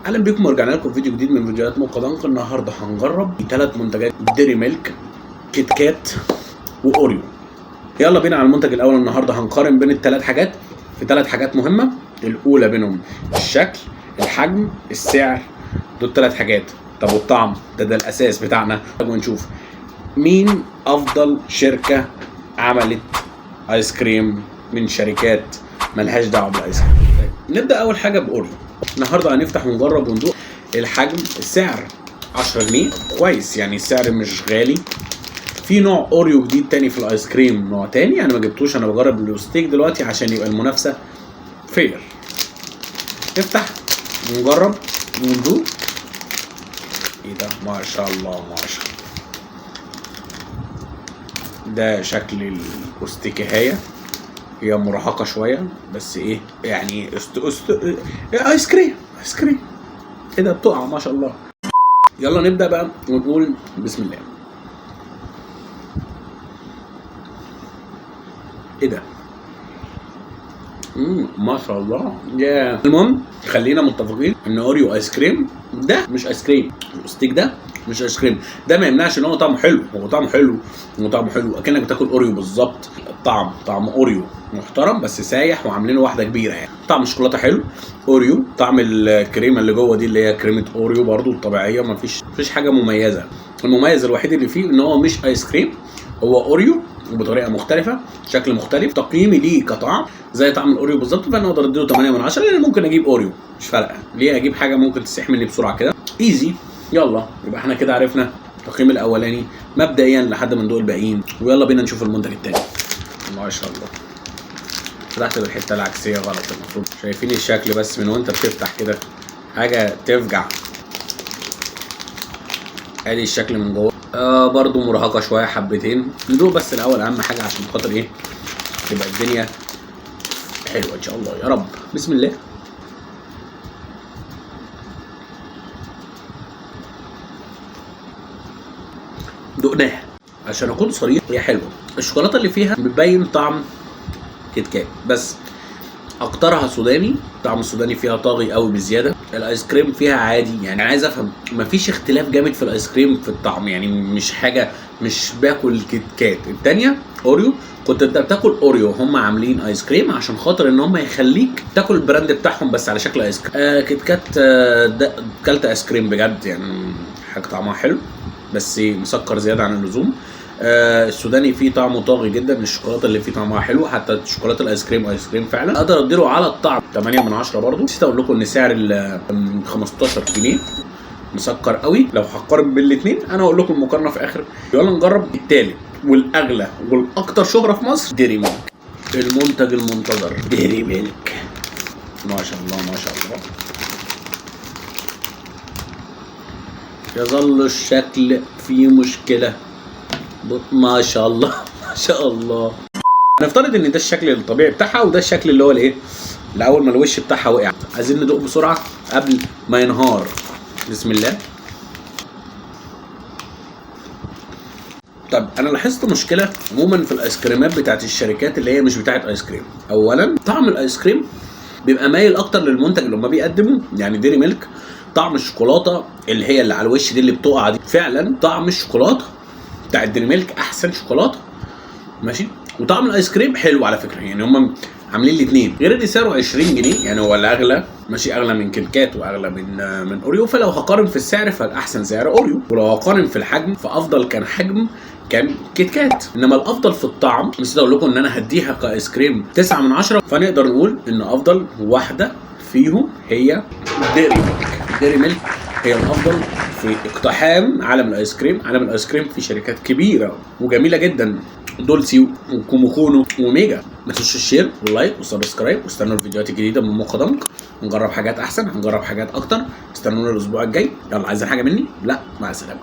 اهلا بيكم ورجعنا لكم فيديو جديد من فيديوهات موقع دنك. النهارده هنجرب 3 منتجات: ديري ميلك، كيت كات، واوريو. يلا بينا على المنتج الاول. النهارده هنقارن بين الثلاث حاجات في 3 حاجات مهمة. الاولى بينهم الشكل، الحجم، السعر، دول 3 حاجات. طب والطعم؟ ده الاساس بتاعنا. ونشوف مين افضل شركة عملت ايس كريم من شركات ملهاش دعوه بالايس كريم. طيب نبدا اول حاجة باوريو. النهارده هنفتح ونجرب وندوق. الحجم، السعر 10 جنيه، كويس يعني السعر مش غالي. في نوع اوريو جديد تاني في الايس كريم، نوع تاني انا ما جبتوش، انا بجرب الاوستيك دلوقتي عشان يبقى المنافسة fair. نفتح ونجرب وندوق. ايه ده؟ ما شاء الله ما شاء الله. ده شكل الاوستيكايه، هي مرهقة شوية بس ايه يعني ايس كريم، ايس كريم كده بتقع ما شاء الله. يلا نبدا بقى ونقول بسم الله. ايه ده؟ ما شاء الله. يا المهم خلينا متفقين ان اوريو ايس كريم ده مش ايس كريم، الاوستيك ده مش ايس كريم. ده ما يمنعش ان هو طعمه حلو، هو طعمه حلو وطعمه حلو اكنك بتاكل اوريو بالظبط. الطعم طعم اوريو محترم بس سايح وعاملينه واحدة كبيرة يعني. طعم الشوكولاتة حلو، اوريو، طعم الكريمة اللي جوه دي اللي هي كريمة اوريو برضو الطبيعية، ما فيش حاجة مميزة. المميز الوحيد اللي فيه ان هو مش ايس كريم، هو اوريو وبطريقة مختلفة، شكل مختلف. تقييمي ليه كطعم زي طعم الاوريو بالظبط، فانا اقدر اديله 8 من 10 لان ممكن اجيب اوريو، مش فارقه، ليه اجيب حاجة ممكن تسيح مني بسرعة كده؟ easy. يلا يبقى احنا كده عرفنا التقييم الاولاني مبدئيا لحد ما ندوق الباقيين، ويلا بينا نشوف المنتج الثاني. ما شاء الله فتحت بالحتة العكسيه غلط، المفروض شايفين الشكل بس من وانت بتفتح كده حاجة تفجع. ادي الشكل من جوه، برضو مرهقة شوية حبتين. ندوق بس الاول اهم حاجة عشان خاطر ايه تبقى الدنيا حلوة ان شاء الله يا رب. بسم الله. دقناها عشان اكون صريح هي حلوة. الشوكولاتة اللي فيها بتبين طعم كيت كات بس اكترها سوداني، طعم السوداني فيها طاغي قوي بزيادة. الايس كريم فيها عادي، يعني عايز افهم مفيش اختلاف جامد في الايس كريم في الطعم، يعني مش حاجة، مش باكل كيت كات. التانية اوريو، كنت انت بتاكل اوريو، هم عاملين ايس كريم عشان خاطر ان هم يخليك تاكل ال brand بتاعهم بس على شكل ايس كريم. كيت كات، كلت ايس كريم بجد يعني حاجة طعمها حلو بس مسكر زيادة عن اللزوم. السوداني فيه طعمه طاغي جدا، الشوكولاتة اللي فيه طعمها حلو، حتى الشوكولاتة الايس كريم ايس كريم فعلا. اقدر اديله على الطعم 8 من 10 برضو. نسيت اقول لكم ان سعر ال 15 جنيه، مسكر قوي. لو هقارن بين الاثنين انا هقول لكم المقارنة في اخر. يلا نجرب الثالث والاغلى والاكثر شهره في مصر، ديري ميلك، المنتج المنتظر ديري ميلك. ما شاء الله ما شاء الله. يظل الشكل فيه مشكلة، ما شاء الله ما شاء الله. نفترض ان ده الشكل الطبيعي بتاعها وده الشكل اللي هو الايه لاول ما الوش بتاعها وقع. عايزين ندوق بسرعة قبل ما ينهار. بسم الله. طب انا لاحظت مشكلة عموما في الايس كريمات بتاعت الشركات اللي هي مش بتاعت ايس كريم. اولا طعم الايس كريم بيبقى مايل اكتر للمنتج اللي هم بيقدموه، يعني ديري ميلك طعم الشوكولاتة اللي هي اللي على الوش دي اللي بتقع دي، فعلا طعم الشوكولاتة بتاع الديري ميلك احسن شوكولاتة، ماشي. وطعم الايس كريم حلو على فكرة، يعني هم عاملين الاثنين، غير ان سعره 20 جنيه يعني هو الاغلى، ماشي، اغلى من كيت كات واغلى من اوريو. فلو هقارن في السعر فالاحسن سعر اوريو، ولو هقارن في الحجم فافضل كان حجم كان كيت كات، انما الافضل في الطعم. نسيت اقول لكم ان انا هديها كايس كريم 9 من 10، فنقدر نقول ان افضل واحدة فيهم هي ديري ميلك. ديري ميلك هي الافضل في اقتحام عالم الايس كريم. عالم الايس كريم في شركات كبيرة وجميلة جدا، دولسي وكوموكونو وميجا. ما تنسوش ال share وال like وال subscribe، واستنوا الفيديوهات الجديدة من موقع دنك. هنجرب حاجات احسن، هنجرب حاجات اكتر. استنونا الاسبوع الجاي. يلا، عايزين حاجة مني؟ لا، مع السلامة.